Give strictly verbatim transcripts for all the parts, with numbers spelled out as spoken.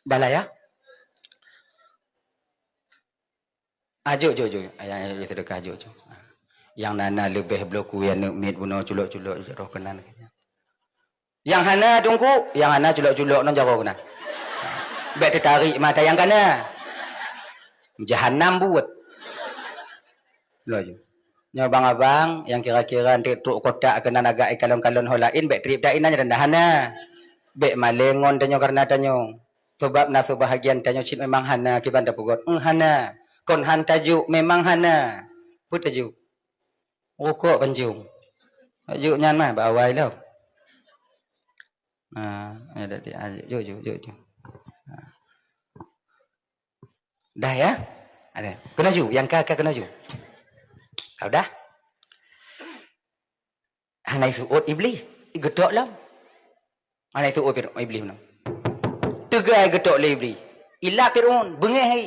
Dah lah ya. Ah, jok, jok, jok. Ayang, ayang, sedekah, jok, jok. Nyang na-na leubeh bloe kue aneuk miet bunoe culok-culok roh keunan. Nyang hana teungku, nyang hana culok-culok ngon jaroe keunan. Bèk teutarek mata nyang kana. Jahanam buet. Laju. Nyoe abang-abang nyang kira-kira trép trok kotak keunan agak ikalon-kalon ho laén bèk trép that inan nyan hana. Bèk malèe ngon tanyoe kareuna tanyoe. Sabab na seubahagian tanyoe cit memang hana kiban tapeugot. Hana. Kon han tajok, memang hana. Peue tajok? Rukok pancong. Jok nyan mah bak awai lom. Nah, ya dah dia. Jok, jok, jok, jok. Dah ya? Ada. Keunoe ju, nyang ka, ka keunoe ju. Ka udah? Hana iseuôt Iblih, geutok lom. Hana iseuôt Fir-, Iblih meunan. Teuga geutok lé Iblih. Ilap Fir'aun, beungéh hai.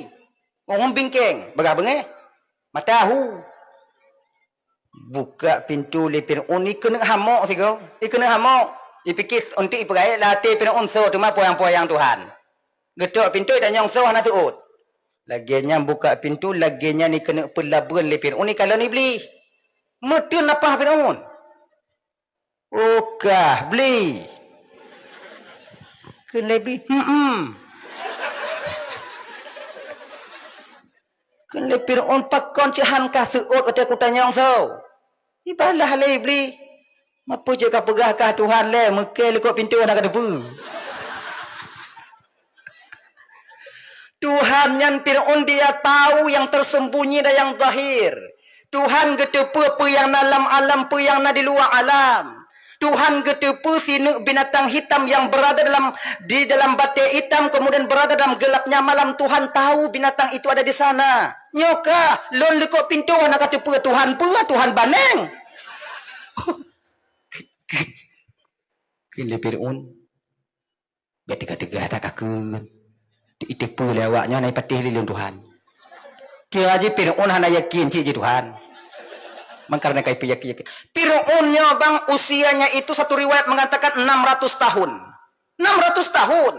Ureueng bingkeng, bagah beungéh. Mata hu. Buka pintoe lé Fir'aun, ikeuneuk hamok sigoe. Ikeuneuk hamok. Ipike untuk ipeurayeuk lam até Fir'aun soe teuma peuyang-peuyang Tuhan. Geutok pintoe itanyong soe hana seuôt. Lagèe nyan buka pintoe, lagèe nyan ikeuneuk peulabeuan lé Fir'aun ikalon Iblih. Meuteun lapah Fir'aun. "Oh kah, Bli?" Kheun lé Bli, "Huem." Kheun lé Fir'aun, "Pakon cit han kah seuôt watèe kutanyong soe?" Ibalah lé Iblih, "Meupeu jeuet kapeugah kah Tuhan lé, meuke likot pintoe hana kateupeue." Tuhan nyan Fir'aun dia tahu yang tersembunyi dan yang zahir. Tuhan geuteupeue peue nyang na lam alam, peue nyang na di luwa alam. Tuhan geuteupeue sineuk binatang hitam yang berada dalam, di dalam batèe hitam, kemudian berada dalam gelapnya malam. Tuhan tahu binatang itu ada di sana. Nyoe kah, lôn likot pintoe hana kateupeue Tuhan peue, Tuhan baneng. Kheun lé Fir'aun, "Bèk teuga-teuga that kakheun. Iteupeue lé awaknyan hana ipatéh lé lôn Tuhan." Kira jih Fir'aun hana yakin cit jih Tuhan. Mangkareuna ka ipeuyakin-yakin. Fir'aun nyoe bang usianya itu satu riwayat mengatakan enam ratus tahun. Enam ratus tahun.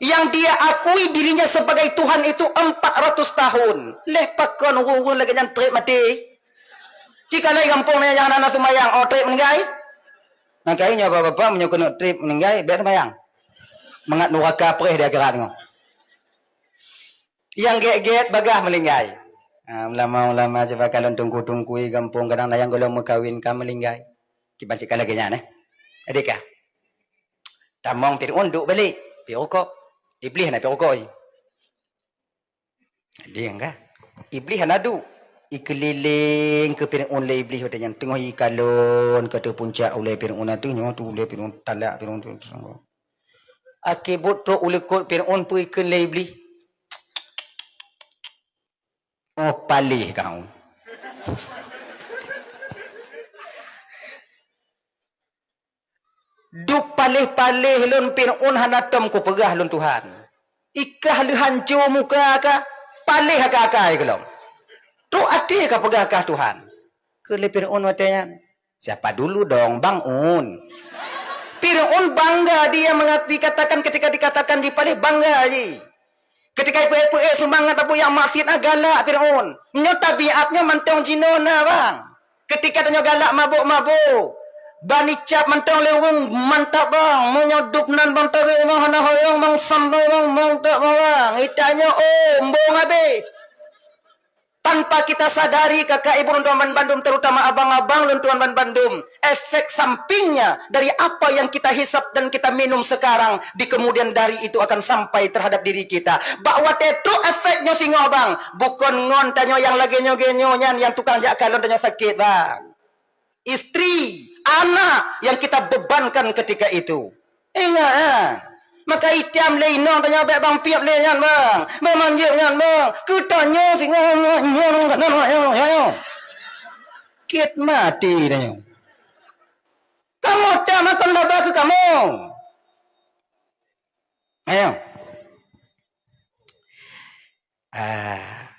Yang dia akui dirinya sebagai Tuhan itu empat ratus tahun. Lé pakon ureueng-ureueng lagèe nyan trép maté? Cit ka lheueh gampông nyan nyang hana seumayang, oh, trép meuninggai? Makajih nyoe bapak-bapak, meunyoe keuneuk trép meuninggai, bèk seumayang. Mangat nuraka preh di akhirat nyoe. Nyang gèt-gèt bagah meuninggai. Ha, ulama-ulama cuba kalon teungku-teungku gampông kadang na nyang gohlom meukawen ka meuninggai. Kiban cit ka lagèe nyan, eh. Jadi kah? Tamong Fir'aun duek balek, piep rukok. Iblih hana piep rukok jih. Deng ka. Iblih hana duek. Ikeulileng keu Fir'aun lé Iblih watèe nyan teungoh ikalon ka teupuncak ulèe Fir'aun ateueh nyoe tu ulèe Fir'aun talak Fir'aun tu. Akhé buet trok u likot Fir'aun peue ikheun lé Iblih. Oh paléh kah. Duek paléh-paléh lôn Fir'aun hana tom kupeugah lôn Tuhan. Ikah lheueh hanco muka kah, paléh akai-akai keulom. Trok até kapeugah kah Tuhan. Kheun lé Fir'aun watèe nyan, "Siapa dulu dong, Bang Un?" Fir'aun bangga dia mengat-, dikatakan ketika dikatakan jih paléh bangga jih. Ketika ipeuék-peuék seumangat bak buet nyang maksiet na galak Fir'aun. Nyoe tabiat nyoe mantong jinoe na bang. Ketika tanyoe galak mabök-mabök, ban icap mantong lé ureueng mantap bang. Meunyoe dub nan bang tarek bang hana hoyong bang sampai bang mantap bang. Itanyoe oh embong habéh. Tanpa kita sadari, kakak ibu lôn tuan banbandum, terutama abang-abang lôn tuan banbandum, efek sampingnya dari apa yang kita hisap dan kita minum sekarang, di kemudian hari itu akan sampai terhadap diri kita. Bak watèe trok efek nyoe singoh bang, bukon ngon tanyoe nyang lagèe nyoe-nyoe nyan nyang tukang jak kalon tanyoe sakét bang. Istri, anak yang kita bebankan ketika itu. Ingat, ha. Maka itam lé inong tanyoe bèk bang piep lé nyan bang. Bèk manjeuet nyan bang. Keu tanyoe singoh nyoe nyoe nyoe nyoe. Kiet maté tanyoe. Kamoe tam akan laba keu kamoe. Ayo. Ah,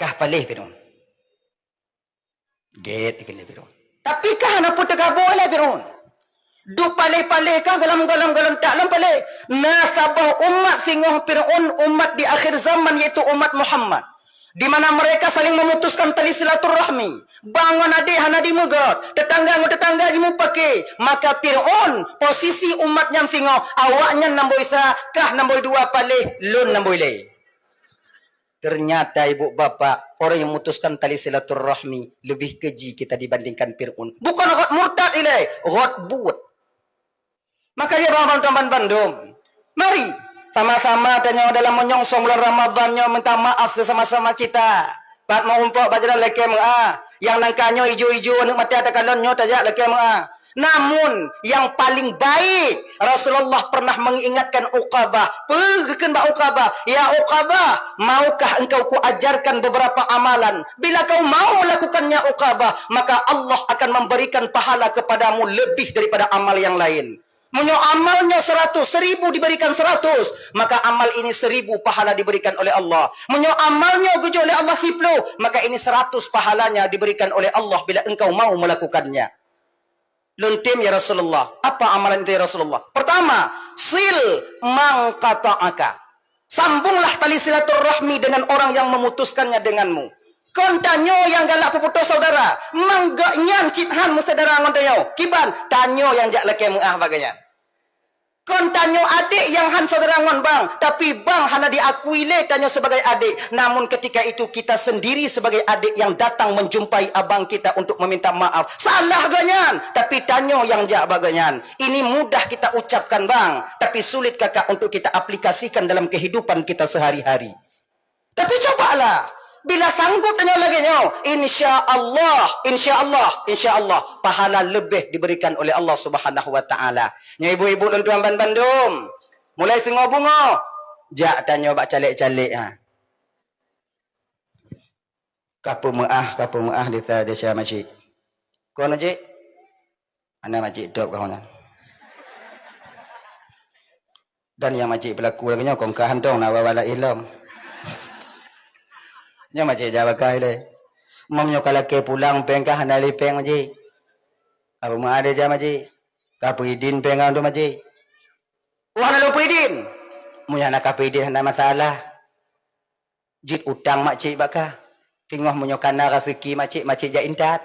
kah paléh Fir'aun. Gét ikheun lé Fir'aun. Tapi kah hana peue teugaboh lé Fir'aun. Duek paléh-paléh ka gohlom-gohlom, gohlom tak lom paléh. Na saboh umat singoh Fir'aun, umat di akhir zaman, yaitu umat Muhammad. Di mana mereka saling memutuskan tali silaturahmi. Bang ngon adék hana jimeugét, teutangga ngon teutangga jimupaké. Maka Fir'aun, posisi umat nyan singoh, awaknyan namboi sa, kah namboi dua paléh, lôn namboi lhèe. Ternyata ibu bapak, orang yang memutuskan tali silaturahmi lebih keji kita dibandingkan Fir'aun. Bukon rot murtad ilèe, rot buet. Maka ya bang, bang, teman bandum, mari sama-sama tanyoe dalam menyongsong bulan Ramadhan nyoe minta maaf sesama-sama kita. Pat meurumpok bak jalan lakèe meu'ah. Nyang nangka nyoe ijo-ijo aneuk mata takalon nyoe tajak lakèe meu'ah. Namun, yang paling baik, Rasulullah pernah mengingatkan Uqabah. Peue geukheun bak Uqabah, "Ya Uqabah, maukah engkau kuajarkan beberapa amalan? Bila kau mau melakukannya, Uqabah, maka Allah akan memberikan pahala kepadamu lebih daripada amal yang lain." Meunyoe amal nyoe seratus, seribu diberikan seratus, maka amal ini seribu pahala diberikan oleh Allah. Meunyoe amal nyoe geujok lé Allah siplôh, maka ini seratus pahalanya diberikan oleh Allah bila engkau mau melakukannya. Lôn tem, "Ya Rasulullah, apa amalan itu, ya Rasulullah?" Pertama, "Sil man qata'aka." Sambunglah tali silaturahmi dengan orang yang memutuskannya denganmu. Kon tanyoe nyang galak peuputoh saudara, mangat nyan cit han meusyedara ngon tanyoe. Kiban, tanyoe nyang jak lakèe meu'ah bak geuh nyan. Kon tanyoe adék nyang han saudara ngon bang, tapi bang hana diakui lé tanyoe sebagai adék. Namun ketika itu kita sendiri sebagai adék yang datang menjumpai abang kita untuk meminta maaf. Salah geuh nyan, tapi tanyoe nyang jak bak geuh nyan. Ini mudah kita ucapkan bang, tapi sulit kakak untuk kita aplikasikan dalam kehidupan kita sehari-hari. Tapi cobalah, bila sanggup tanyoe lagèe nyoe, insya Allah, insya Allah, insya Allah, pahala leubeh diberikan oleh Allah Subhanahu wa Taala. Nyoe ibu-ibu lôn tuan ban bandum, mulai singoh beungoh, jak tanyoe bak calék-calék, ha. Ka peumeu'ah, ka peumeu'ah desa-desa masjid. Kon jih? Hana makcik top kawan nyan. Dan nyang makcik peulaku lagèe nyoe kong ka hantong na wawa laén lom. Nyoe makcik jak bak geuh lé. Meunyoe ka lakèe pulang péng ka hana lé péng makcik. Ka peumeu'ah deh jak makcik. Ka peuidin péng ka untuk makcik. Wah, hana lôn peuidin. Meunyoe hana ka peuidin hana masalah. Jeuet utang makcik bak kah. Teungoh meunyoe ka na raseuki makcik, makcik jak intat.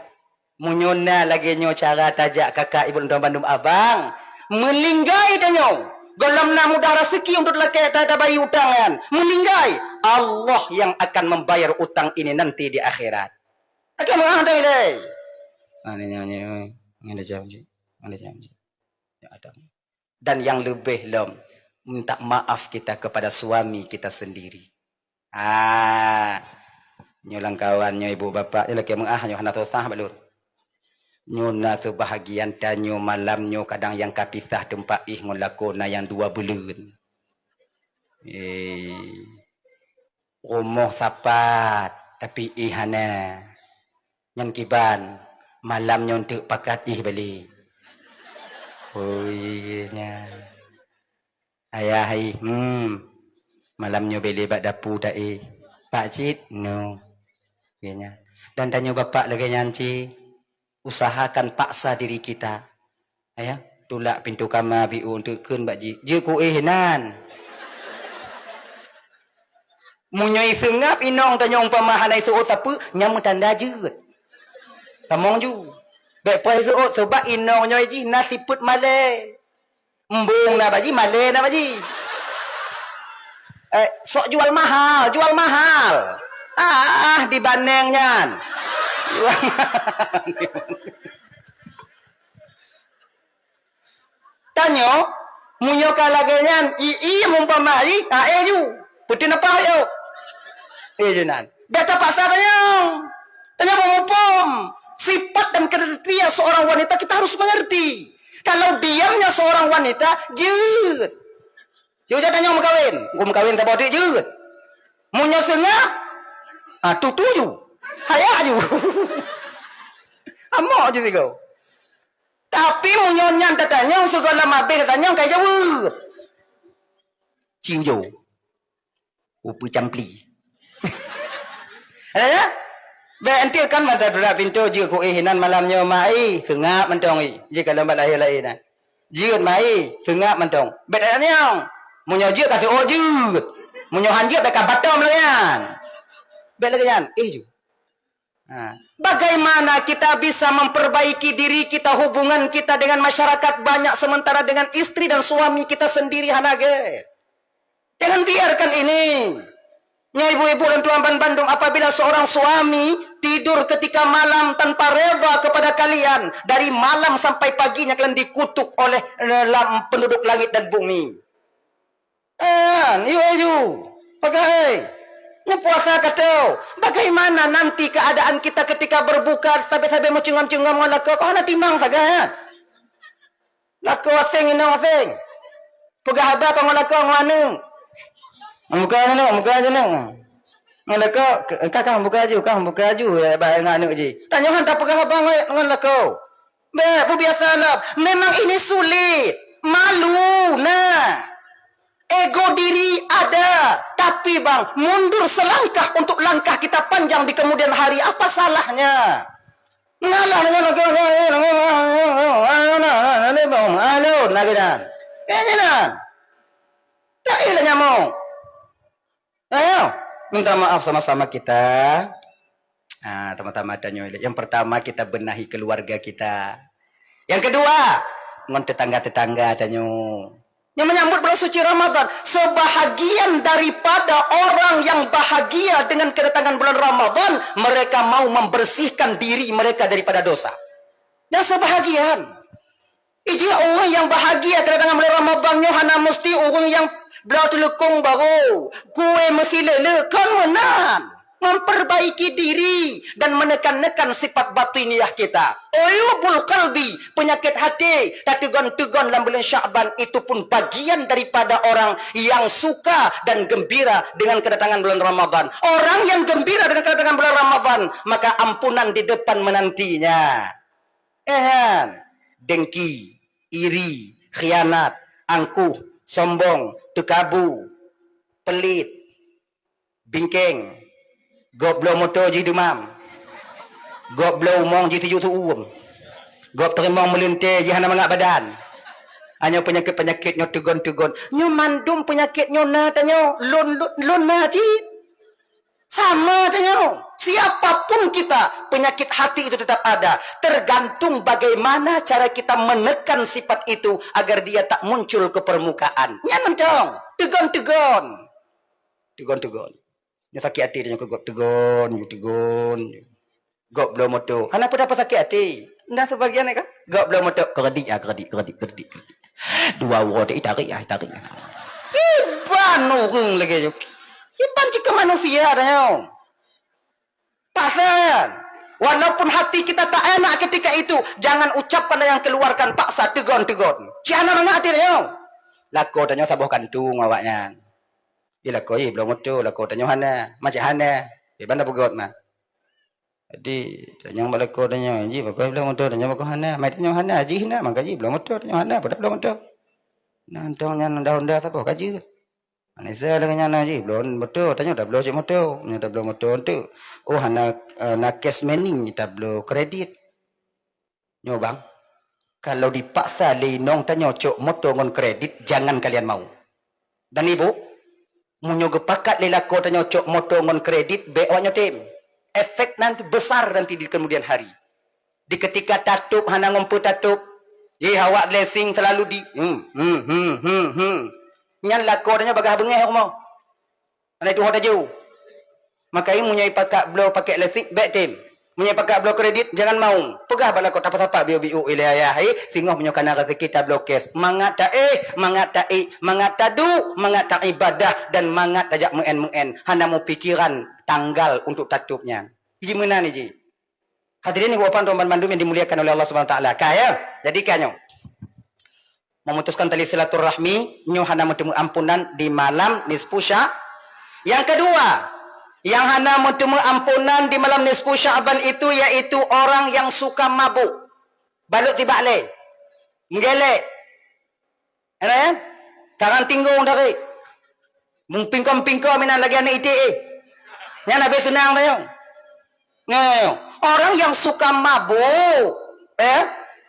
Meunyoe na lagèe nyoe cara tajak kakak ibu lôn tuan bandum abang, meulinggai tanyoe. Gohlom na mudah raseuki untuk lakèe ta-, tabayeue utang nyan. Meulinggai, Allah yang akan membayar utang ini nanti di akhirat. Oke, meu'ah deh, deh. Ah, ni nyan, ni, ni, ni, ni, ni, ni, ni, ni, ni, ni, ni, ni, Dan yang leubeh lom, minta maaf kita kepada suami kita sendiri. Ah, nyoe lam kawan, nyoe ibu bapak, nyoe lakèe meu'ah, nyoe hana susah bak lôn. Nyoe na seubahagian tanyoe malam nyoe kadang nyang ka pisah teumpat éh ngon lakoe na nyang dua buleuen. Eh, rumoh sapat, tapi éh hana. Nyan kiban, malam nyoe eunteuk pakat éh balek. Oh, iya nyan. Ayah éh, hmm. Malam nyoe balek bak dapu ta éh. Pak cit, no. Iya nyan. Dan tanyoe bapak lagèe nyan cit. Usahakan paksa diri kita. Ayah, tulak pintoe kama biôh eunteuk kheun bak jih. Jeuet kuéh nan. Meunyoe iseungap inong tanyoe umpama hana iseuôt sapeue, nyan meutanda jeuet. Tamong ju. Bèk payah iseuôt, sabab inong nyoe jih na sifeuet malèe. Embong na bak jih, malèe na bak jih. Eh, sok jual mahal, jual mahal. Ah, dibaneng nyan. Jual mahal. Tanyoe, meunyoe ka lagèe nyan, i, i, mumpama i, ha, eh, ju. Peuteun apa, yo? Eh, ju nan. Bèk tapaksa tanyoe. Tanyoe meumuphom sifat dan kriteria seorang wanita, kita harus mengerti. Kalau diamnya seorang wanita, jeuet. Yuk, jak tanyoe meukawen. Engkau meukawen saboh teuk jeuet. Meunyoe seungap, ah, tutu ju. Hayak ju. Amok ju sigoe. Tapi meunyoe nyan tatanyong, sigoe lam abéh tatanyong, kai jaweueb. Ciu jo. Kupeue campli. Eh, ya? Bèk eunteuk kan mata tulak pintoe jeuet kuéh inan malam nyoe, mak, ih, seungap mantong, ih. Jih ka lom bak lahé laén, nah. Jeuet mai, seungab mantong. Bèk tanyong. Meunyoe jeuet ka seuôt jeuet. Meunyoe han jeuet bèk ka batom lagèe nyan. Bèk lagèe nyan. Eh, ju. Ha. Bagaimana kita bisa memperbaiki diri kita, hubungan kita dengan masyarakat banyak, sementara dengan istri dan suami kita sendiri hana gèt? Jangan biarkan ini. Nyoe ibu-ibu dan tuan ban bandum, apabila seorang suami tidur ketika malam tanpa reda kepada kalian, dari malam sampai paginya kalian dikutuk oleh, eh, lam-, penduduk langit dan bumi. Kan, yuk, yuk. Pakai. Nyoe puasa ka teuh. Bagaimana nanti keadaan kita ketika berbuka, sabe-sabe meucungam-cungam ngon lakoe, kok hana timang sagai, ya? Lakoe aseng, inong aseng. Peugah haba ka ngon lakoe ngon aneuk. Buka aneuk, buka aneuk. Ngon lakoe, ka, ka, ka, buka aju, ka, buka aju, ya, ba, ngon aneuk ji. Tanyoe han tapeugah haba ngon, ngon lakoe. Bèk, peubiasa lom. Memang ini sulit. Malu, nah. Ego diri ada. Tapi, bang, mundur selangkah untuk langkah kita panjang di kemudian hari. Apa salahnya? Ngalah dengan, alon, lagèe nyan. Kayak nyan. Tak ilah nyamuk. Ayo, minta maaf sama-sama kita. Ah, teman-teman, tanyoe ilèe. Yang pertama, kita benahi keluarga kita. Yang kedua, ngon tetangga-tetangga tanyoe. Yang menyambut bulan suci Ramadan, sebahagian daripada orang yang bahagia dengan kedatangan bulan Ramadan, mereka mau membersihkan diri mereka daripada dosa. Yang sebahagian. Iji ureueng nyang bahagia kedatangan bulan Ramadan nyoe hana musti ureueng nyang bloe teuleukong barô, kue meusileuleu, kon meunan. Memperbaiki diri dan menekan-nekan sifat batiniah kita. Uyubul qalbi, penyakit hati, tateugon-teugon lam bulan Sya'ban, itu pun bagian daripada orang yang suka dan gembira dengan kedatangan bulan Ramadan. Orang yang gembira dengan kedatangan bulan Ramadan, maka ampunan di depan menantinya. Eh, han. Dengki, iri, khianat, angkuh, sombong, teukabu, pelit, bingkeng, gob bloe moto jih deumam, gob bloe umong jih tujoh tuom, gob teurimong meulintèe jih hana mangat badan. Hanya peunyakét-peunyakét nyoe teugon-teugon. Nyoe mandum peunyakét nyoe na tanyoe, lôn, lôn, lôn na cit. Sama tanyoe, siapapun kita, penyakit hati itu tetap ada. Tergantung bagaimana cara kita menekan sifat itu agar dia tak muncul ke permukaan. Nyan mantong, teugon-teugon. Teugon-teugon. Nyoe sakét até tanyoe keu gob teugon, teugon. Gob bloe moto. Hana peue-peue sakét até. Nda sebagian kan? Gob bloe moto, kredit ah, kredit, kredit, kredit, kredit. Dua uroe tadi tarik ah, tarik ah. Iban ureueng lagèe nyoe. Iban cit keu manusia dah nyoe. Paksa. Walaupun hati kita tak enak ketika itu, jangan ucapkan dan jangan keluarkan paksa, teugon-teugon. Cit hana mangat até dah nyoe. Lakoe tanyoe saboh kantong awaknyan. Ih, lakoe ih bloe moto, lakoe tanyoe hana. Macam hana. Iban dah peugöt mah. Jadi, tanyong bak lakoe tanyoe, jih bak lakoe bloe moto, tanyong bak lakoe hana. Mai tanyong hana, jih na, maka jih bloe moto, tanyong hana, padahai bloe moto. Nah, tong nyan Honda-Honda saboh ka jeuet. Anisa lagèe nyan na jih, bloe moto, tanyong tabloe cit moto, nyoe tabloe moto enteuk. Oh, hana, eh, na cash money, tabloe kredit. Nyoe bang, kalau dipaksa lé inong tanyoe cok moto ngon kredit, jangan kalian mau. Dan ibu, meunyoe geupakat lé lakoe tanyoe cok moto ngon kredit, bèk awak nyoe tem. Efek nanti besar nanti di kemudian hari. Di ketika tatôb hana ngon peue tatôb, jih awak lessing selalu di, hmm, hmm, hmm, hmm, hmm. Nyan lakoe tanyoe bagaih beungèh rumoh. Hana tuho tajok. Maka meunyoe ipakat bloe pakèk lessing, bèk tem. Meunyoe ipakat bloe kredit, jangan mau. Peugah bak lakoe, tapeusapa biôk-biôk ilèe ayah, eh, singoh meunyoe kana raseuki tabloe cash. Mangat taéh, mangat taék, mangat taduek, mangat taibadah, dan mangat tajak meu'en-meu'en. Hana meupikiran tanggal untuk tatôb nyan. Iji meunan iji. Hadirin ibu bapak teman bandum yang dimuliakan oleh Allah Subhanahu wa taala. Ka, ya? Jadi ka nyoe. Memutuskan tali silaturahmi, nyoe hana meuteumé ampunan di malam nisfu Sya-, Yang kedua, yang hana meuteumé ampunan di malam nisfu Sya'ban itu yaitu orang yang suka mabuk. Balot tibak lé. Menggelek. Kan? Tangan tinggung dari. Mupingkom-pingkom inan lagèe aneuk iték, eh. Nyan habéh seunang tayong. Nyoe, orang yang suka mabuk, eh,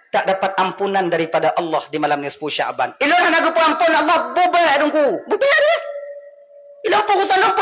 tak dapat ampunan daripada Allah di malam nisfu Sya'ban. Ilôn hana geupeuampôn Allah, bubé dungku. Bubé deh. Ilôn peurusan lôn